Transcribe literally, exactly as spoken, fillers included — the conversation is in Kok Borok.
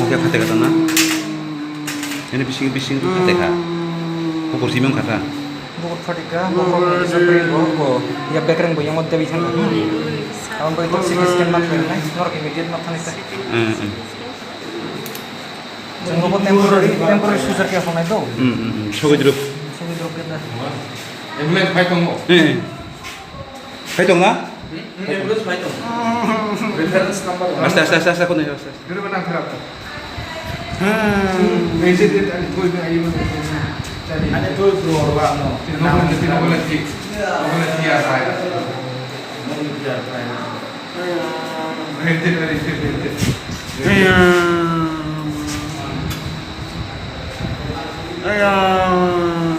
Oke, phatai kha na? Ini bising, bising phatai kha. Bukur simi wngkha ta? Bukur phatai kha, bukur phatai kha, bukur phatai kha. Ya bekreng bo yang debi thang. Ang bo itu C T scan man kha nai, norok immediate ma thang ta. Hmm, hmm. Jeng bo temporary, temporary suture khe phonai do. Hmm, hmm, hmm. Sogwi drop. Sogwi drop khe ta. Ambulance phai tongo. Hmm. Phai tong na? Hmm? Ambulance phai tong. Reference number. Aste, aste, aste, aste, kono, aste, aste. Diri ba nang khera to. Hmm. Resident ani thoi ba ayo. Ani thoi bro ba no. Tino ko, tino ko lagi. Ko lagi ya saya. Resident, resident, resident. Ayam. Ayam.